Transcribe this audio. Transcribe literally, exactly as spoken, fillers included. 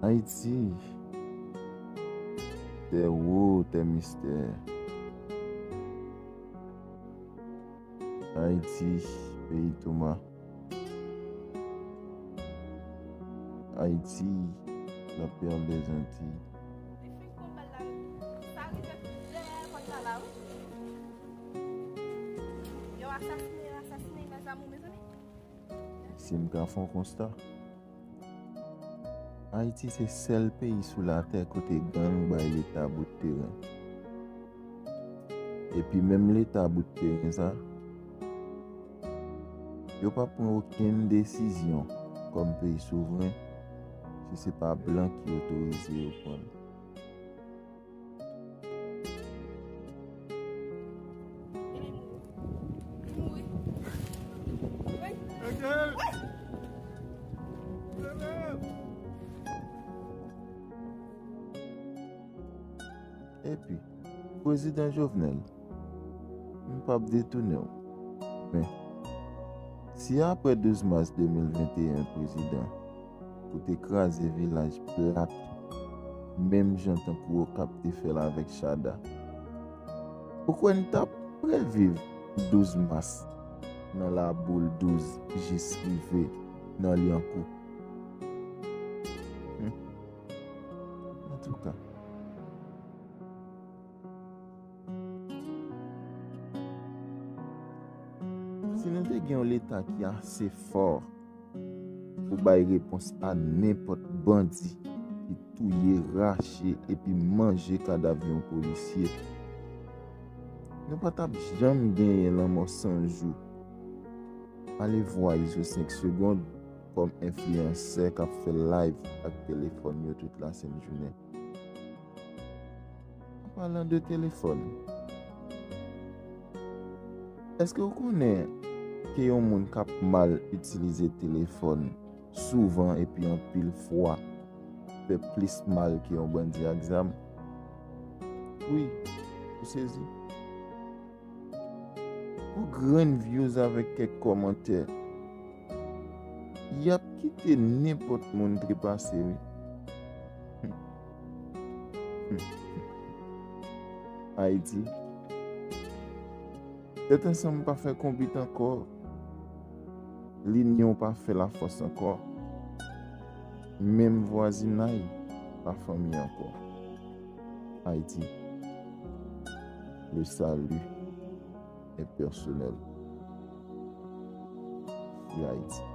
Ayiti, tè wo, tè mistè. Ayiti, peyi touma. Ayiti, la perle des Antilles. Li fin pran bal la wi. Sa rive dèyè pòt la la wi. Yo asasine, yo asasine, mes amours, mezanmi. Si m ka fè yon konsta, Ayiti se sèl peyi sou latè kote gang bay Leta bout teren. Epi menm Leta bout teren sa, yo pa pran okenn desizyon kòm peyi souvren si se pa blan ki otorize yo pran l. Epi, Prezidan Jovenel, m p ap detounen w. Men, si apre douz mas de mil venteyen, Prezidan, ou te kraze vilaj plat, menm jan tankou Okap te fè l avèk Chada, ou kwè n t ap reviv douz mas nan Laboul douz jis rive nan Lyankou? Hmm. Antouka, si nou te gen yon Leta ki ase fò pou bay repons a nenpòt bandi ki touye, rache epi manje kadav yon polisye, nou pa t ap janm genyen lanmò san jou. Ale vwa Izo senk Segond kòm enfliyansè k ap fè live ak telefòn yo tout lasent jounen. An palan de telefòn, èske w konnen ke yon moun k ap mal itilize telefòn souvan epi anpil fwa fè plis mal ke yon bandi ak zam? Wi, ou sezi. Pou grenn views avèk kèk kòmantè, y ap kite nenpòt moun trepase, wi. Ayiti, tèt ansanm pa fè konbit ankò, linyon pa fè lafòs ankò, menm vwazinay pa fanmi ankò. Ayiti, le salut est personnel. Free Haïti.